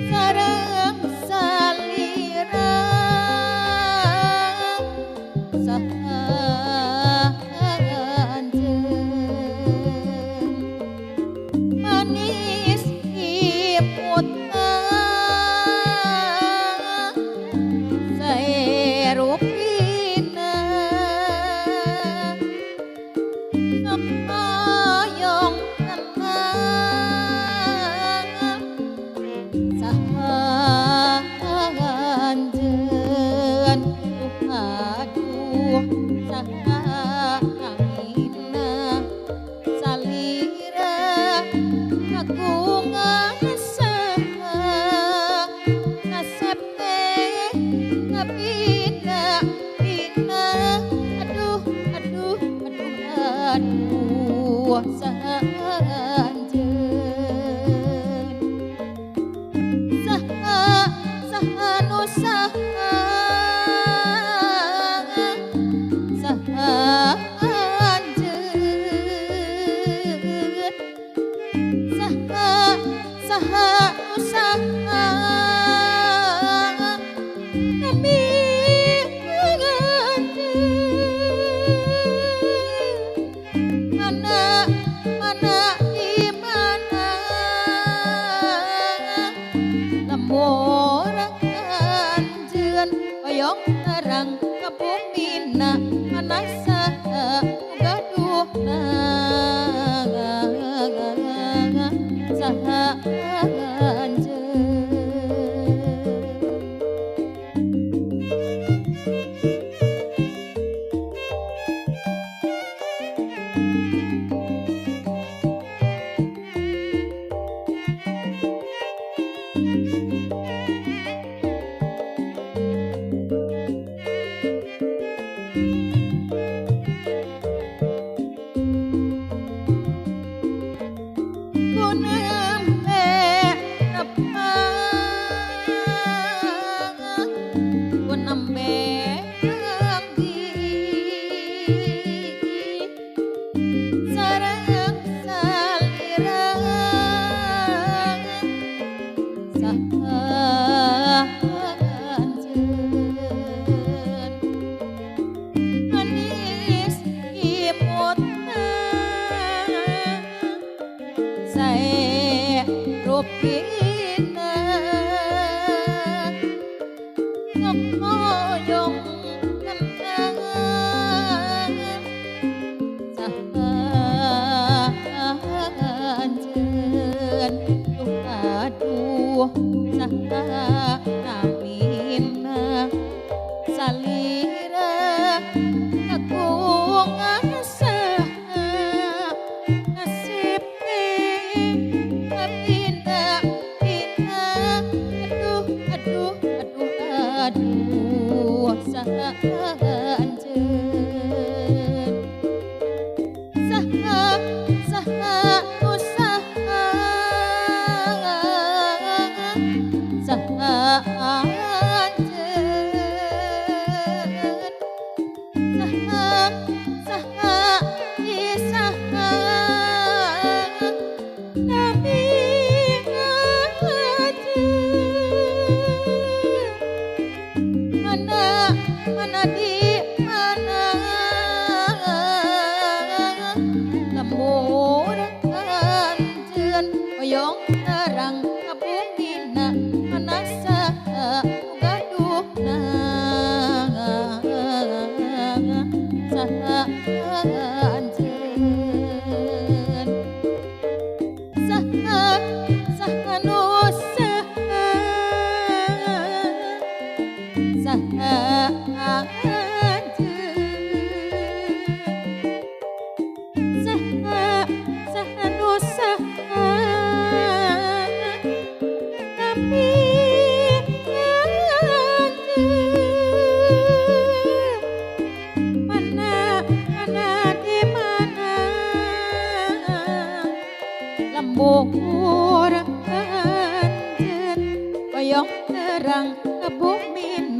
Sareng salira saha anjeun manis imutna saerupina samayong tenang saha anjeun aduh saha namina salira kagungan saha nasebe ngabina bina aduh aduh aduh aduh saha anjeun saha saha nu saha saha anjeun saha saha nu saha nami anjeun mana mana di mana lembur anjeun hoyong terang ka bumina mana saha nu gaduhna saha anjeun. Ku nembe nepang, ku nembe abdi sareng salira saha anjeun manis imutna saerupina ngoyong tenang saha anjeun duh aduh saha namina salira kagungan saha nasibe ngabina bina aduh aduh aduh aduh saha anjeun saha saha nu saha saha anjeun saha saha saha nami anjeun mana mana di mana lembur anjeun hoyong terang ka bumina mana saha nu gaduhna saha anjeun saha saha nu saha saha anjeun saha saha nu saha nami anjeun mana mana di mana lembur anjeun hoyong terang ka bumina